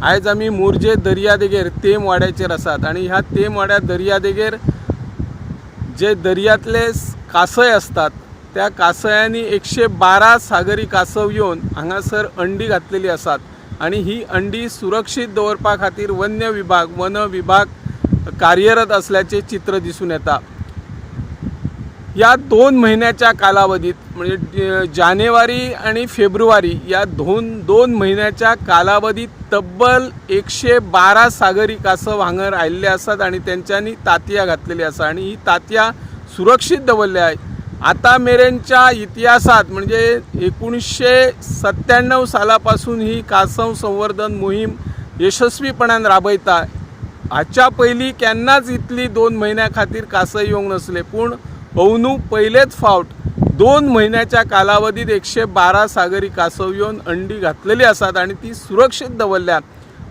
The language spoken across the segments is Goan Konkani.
आयज आमी मोरजे दर्यादेगेर तेमवाड्याचेर आसात आनी ह्या तेमवाड्या दर्यादेगेर जे दर्यांतले कासय आसतात त्या कासयांनी 112 सागरी कासव येवन हांगासर अंडी घातलेली आसात आनी ही अंडी सुरक्षीत दवरपा खातीर वन्य विभाग वन विभाग कार्यरत असल्याचे चित्र दिसून येता. या 2 म्हयन्याच्या कालावधीत म्हणजे जानेवारी आणि फेब्रुवारी या दोन म्हयन्याच्या कालावधीत तब्बल 112 सागरी कासव हांगर आयिल्ले आसात आनी तेंच्यांनी तांतयां घातलेली आसा आनी ही तांतयां सुरक्षीत दवरल्या आहेत. आतां मेरेनच्या इतिहासात म्हणजे 1997 साला पासून ही कासव संवर्धन मोहीम यशस्वीपणान राबयता. हाच्या पयलीं केन्नाच इतली 2 म्हयन्या खातीर कासय येवंक नासले, पूण अंदू पयलेच फावट 2 म्हयन्याच्या कालावधीत 112 सागरी कासव येवन अंडी घातलेली आसात आनी ती सुरक्षीत दवरल्यात.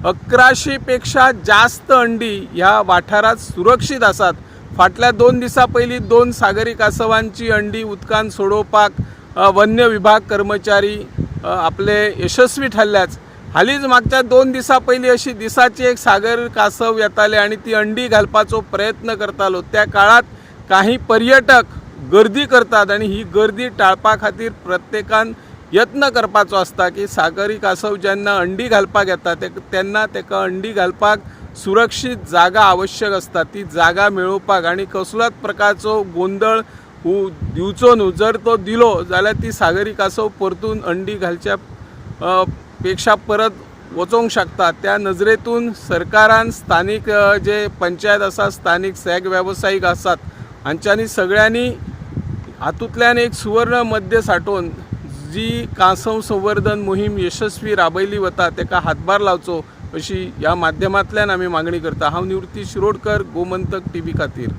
1100 पेक्षा जास्त अंडी ह्या वाठारांत सुरक्षीत आसात. फाटल्या 2 दिसां पयलीं 2 सागरी कासवांची अंडी उदकांत सोडोवपाक वन्य विभाग कर्मचारी आपले यशस्वी ठरल्याच. हालींच मागच्या 2 दिसां पयलीं अशी दिसाची एक सागर कासव येताले आनी ती अंडी घालपाचो प्रयत्न करतालो. त्या काळांत काही पर्यटक गर्दी करतात आनी ही गर्दी टाळपा खातीर प्रत्येकान यत्न करपाचो आसता की सागरी कासव जेन्ना अंडी घालपाक येता तेन्ना तेका अंडी घालपाक सुरक्षीत जागा आवश्यक आसता. ती जागा मेळोवपाक आनी कसलोच प्रकारचो गोंदळ दिवचो न्हू. जर तो दिलो जाल्यार ती सागरी कासव परतून अंडी घालच्या पेक्षा परत वचोंक शकता. त्या नजरेतून सरकारान स्थानीक जे पंचायत आसा, स्थानीक सॅग वेवसायीक आसात हांच्यांनी सगळ्यांनी हातूंतल्यान एक सुवर्ण मध्य साठोवन जी कांसव संवर्धन मोहीम यशस्वी राबयली वता तेका हातभार लावचो अशी ह्या माध्यमांतल्यान आमी मागणी करता. हांव निवृत्ती शिरोडकर, गोमंतक टीव्ही खातीर.